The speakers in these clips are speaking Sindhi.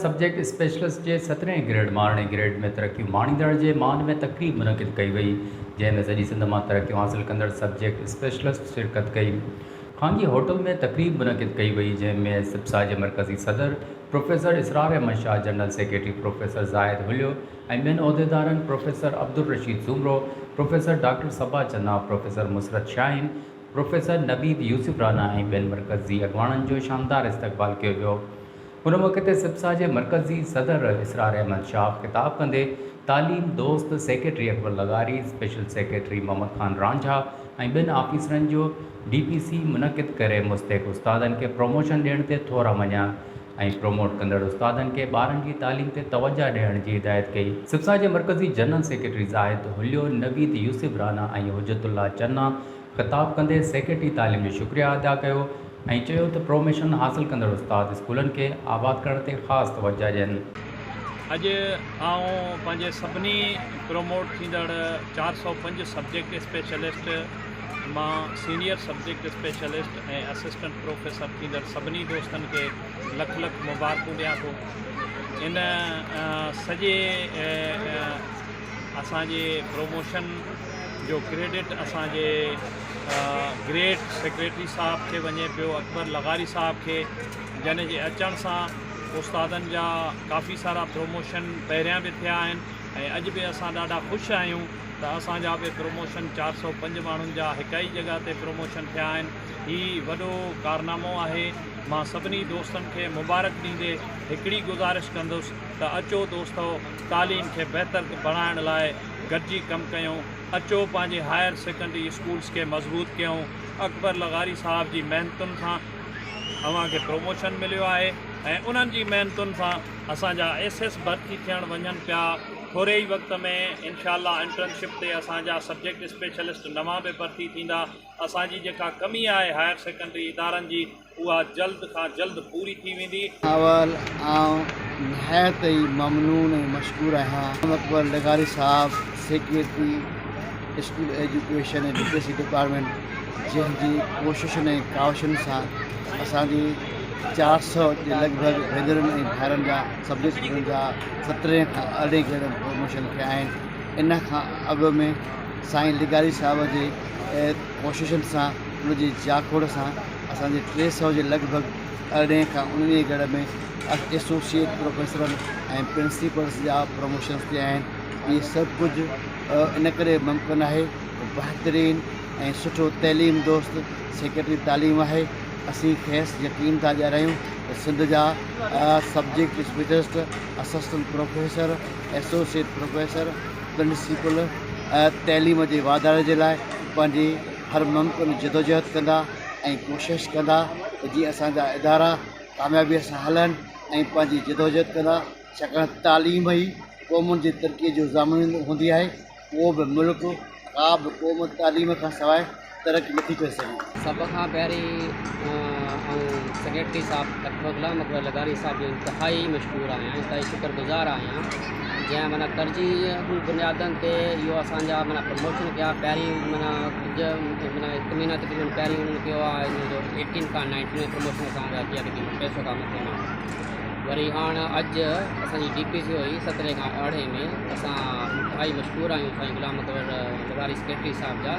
سبجيڪٽ اسپيشلسٽ جي سترهين گريڊ مان ارڙهين گريڊ ۾ ترقيون ماڻيندڙ جي مان ۾ تقريب منعقد ڪئي وئي، جنهن ۾ سڄي سنڌ مان ترقيون حاصل ڪندڙ سبجيڪٽ اسپيشلسٽ شرڪت ڪئي. خانگي هوٽل ۾ تقريب منعقد ڪئي وئي، جنهن ۾ سپسا جي مرڪزي صدر professor Israr Ahmed Shah, general secretary professor Zahid Hulio ۽ ٻين عهديدارن professor Abdul Rasheed Soomro, professor doctor Saba Channa, professor Musarrat Shaheen, professor Naveed Yousuf Rana ۽ ٻين مرڪزي اڳواڻن جو شاندار استقبال ڪيو ويو. ان موقعي تي سپسا جي مرڪزي صدر اسرار احمد شاهه خطاب ڪندي تعليم دوست سيڪريٽري اڪبر لغاري، اسپيشل سيڪريٽري محمد خان رانجها ۽ ٻين آفيسرن جو ڊي پي سي منعقد ڪري مستحق استادن کي پروموشن ڏيڻ تي ٿورا مڃيا ۽ پروموٽ ڪندڙ استادن کي ٻارن جي تعليم تي توجهه ڏيڻ جي هدايت ڪئي. سپسا جي مرڪزي جنرل سيڪريٽري زاهد هليو، نويد يوسف رانا ۽ حجت الله چنا خطاب ڪندي سيڪريٽري تعليم جو شڪريه ادا ڪيو ۽ چيو ته پروميشن حاصل ڪندڙ استاد اسڪولن کي آباد ڪرڻ تي خاص توجهه ڏين. اڄ آئون پنهنجي سڀني پروموٽ ٿيندڙ 405 سبجيڪٽ اسپيشلسٽ مان senior subject specialist ۽ assistant professor ٿيندڙ سڀني دوستن کي لک لک مبارڪون ڏيان ٿو. ان سڄي اسان جي پروموشن جو ڪريڊٽ اسان جي گريٽ سيڪريٽري صاحب کي وڃي پيو اڪبر لغاري صاحب کي جنھن جي اچڻ سان استادن جا ڪافي سارا پروموشن پهريان به ٿيا آهن ۽ اڄ به اسان ڏاڍا خوش آهيون ته اسان جا به پروموشن 405 ماڻهن جا هڪ ئي جڳهه تي پروموشن ٿيا آهن هي وڏو ڪارنامو آهي مان سڀني دوستن کي مبارڪ ڏيندي هڪڙي گذارش ڪندس ته اچو دوستو تعليم کي بهتر بڻائڻ لاء گڏجي ڪم ڪيون، اچو پنهنجي هائير سيڪنڊري اسڪولس کي مضبوط ڪيون، اڪبر لغاري صاحب جي محنتن سان اوهان کي پروموشن مليو آهي ۽ انهن جي محنتن سان اسان جا ايس ايس ڀرتي ٿيڻ وڃن پيا، ٿوري ئي وقت ۾ انشاء الله انٽرنشپ تي اسان جا سبجيڪٽ اسپيشلسٽ نوان به ڀرتي ٿيندا، اسان جي جيڪا ڪمي آهي هائير سيڪنڊري ادارن جي اها جلد کان جلد پوري ٿي ويندي. اول آئون نهايت ئي ممنون ۽ مشڪور آهيان اڪبر لغاري صاحب secretary school education ۽ literacy department جنهن جي ڪوششن ۽ ڪاوشن سان اسان جي 400 جي لڳ ڀڳ ڀينرن ۽ ڀائرن جا سبجيڪٽ اسٽوڊنٽ جا سترهين کان ارڙهين گريڊ ۾ پروموشن ٿيا آهن ان کان اڳ ۾ سائين لغاري صاحب جي ڪوششن سان ان جي جاکوڙ سان اسان جي 300 جي لڳ ڀڳ ارڙهين کان اڻويهين گريڊ ۾ ايسوسيئيٽ پروفيسرن ۽ پرنسپلس جا پروموشنس ٿيا آهن. اهي سڀ ڪجهه ان ڪري ممڪن آهي بهترين ۽ سٺو تعليم دوست سيڪريٽري تعليم آهي. اسين کيس يقين ٿا ڏياريون ته سنڌ جا subject specialist, assistant professor, associate professor, principal تعليم جي واڌاري جي لاء پنهنجي هر ممڪن جدوجهد ڪندا ۽ ڪوشش ڪندا ته جيئن اسان جا ادارا ڪاميابيء سان هلن ۽ پنهنجي جدوجهد ڪندا ڇاڪاڻ ته تعليم ئي قومن جي ترقيء جو ضامن هوندي آهي ڪو به ملڪ ڪا به قوم تعليم کان سواء ترقي نٿي ڪري سگهي. سڀ کان پهرين آئون سيڪريٽري صاحب ڊاڪٽر غلام اڪبر لغاري صاحب جو انتهائي مشڪور آهيان انتهائي شڪر گذار آهيان جنهن معنيٰ ترجيحي بنيادن تي اهو اسان جا معنيٰ پروموشن ڪيا پهرين معنيٰ ڪجهه معنيٰ هڪ مهينا تقريبن پهرين انهن ڪيو آهي ان جو ايٽين کان نائنٽين ۾ پروموشن اسان جا ٿيا تقريبن 300 کان مٿي ماڻهو وري هاڻ اڄ اسان جي ڊي پي سي هئي سترهين کان ارڙهين ۾ اسان انتهائي مشڪور آهيون سائين غلام اڪبر لغاري سيڪريٽري صاحب جا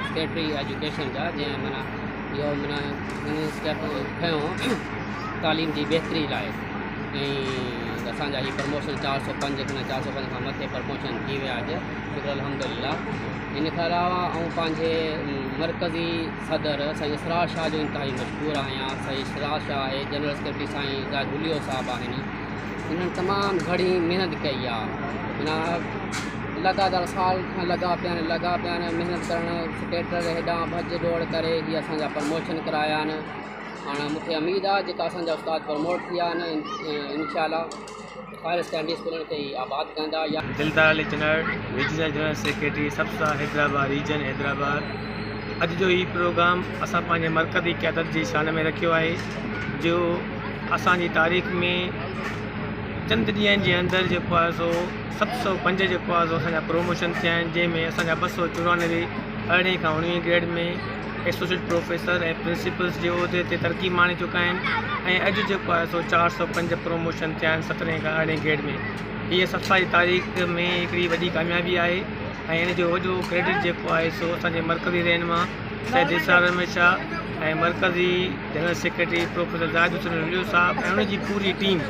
سيڪريٽري ايجوڪيشن جا جنهن معنيٰ اهو معنيٰ اسٽيپ کنيو تعليم جي بهتري لاء ۽ اسان جا هي پرموشن 405 کان 405 کان مٿي پرموشن ٿي ويا اڄ شڪر الحمد لله ان کان علاوه آئون پنهنجي مرڪزي صدر سائين اسرار شاهه جو انتهائي مشڪور آهيان سائين اسرار شاهه آهي جنرل سيڪريٽري سائين زاهد وليو صاحب آهن انهن تمام گهڻي محنت ڪئي آهي معنيٰ لڳاتار سال کان لڳا پيا آهن لڳا پيا آهن محنت ڪرڻ سيڪريٽر هيڏانهن ڀڄ ڊوڙ ڪري هي اسان جا پرموشن ڪرايا آهن هاڻ مون کي اميد آهي جيڪا اسان جا استاد پرموٽ ٿيا آهن انشاء الله هائر سيڪنڊري اسڪولن کي هي آباد ڪندا يا. Dildar Ali Channar, regional general secretary SPSA Hyderabad region Hyderabad اڄ جو هي پروگرام اسان پنهنجي مرڪزي قيادت جي شان ۾ رکيو آهي جو اسان جي تاريخ ۾ چند ڏينهن جي اندر جيڪو آهي سو 705 جيڪو آهي سو اسان جا پروموشن ٿيا آهن جنهن ۾ اسان جا 294 ارڙهين کان اڻويهين گريڊ ۾ ايسوسيئيٽ پروفيسر ۽ پرنسپلس جي عهدي تي ترقي ماڻي چڪا آهن ۽ اڄ جيڪو آهي سو 405 پروموشن ٿيا آهن سترهين کان ارڙهين گريڊ ۾ هيء سفسا جي تاريخ ۾ هڪڙي وڏي ڪاميابي آهي ۽ ان جو وڏو ڪريڊٽ جيڪو آهي سو اسان جي مرڪزي رهنما سيد اسرار احمد شاهه ۽ مرڪزي general secretary professor Zahid Hussain Rohillo صاحب ۽ ان جي پوري ٽيم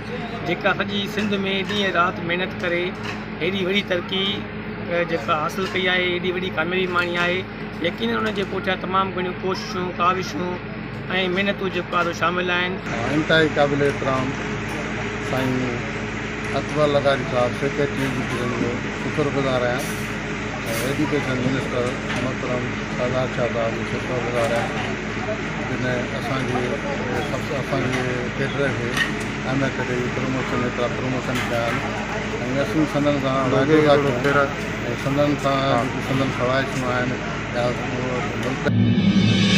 جيڪا سڄي سنڌ ۾ ڏينهن رات محنت ڪري هيڏي وڏي ترقي جيڪا حاصل ڪئي آهي هيڏي وڏي ڪاميابي ماڻي آهي يقينن ان جي پٺيان تمام گهڻيون ڪوششون ڪاوشون ۽ محنتون جيڪو آهي سو شامل آهن. انتهائي قابل احترام سائين اڪبر لغاري صاحب سيڪريٽري ايجوڪيشن جو شڪر گذار آهيان ۽ ايجوڪيشن منسٽر محترم سردار شاهه صاحب جو شڪر گذار آهيان جن اسان جي اسان جي ڪيڊر کي اهميت ڏئي پروموشن ايترا پروموشن ٿيا آهن ۽ اسين سندن سان واعدو ٿا ڪيون ۽ سندن سان جيڪي سندن خواهشون آهن يا ملڪ.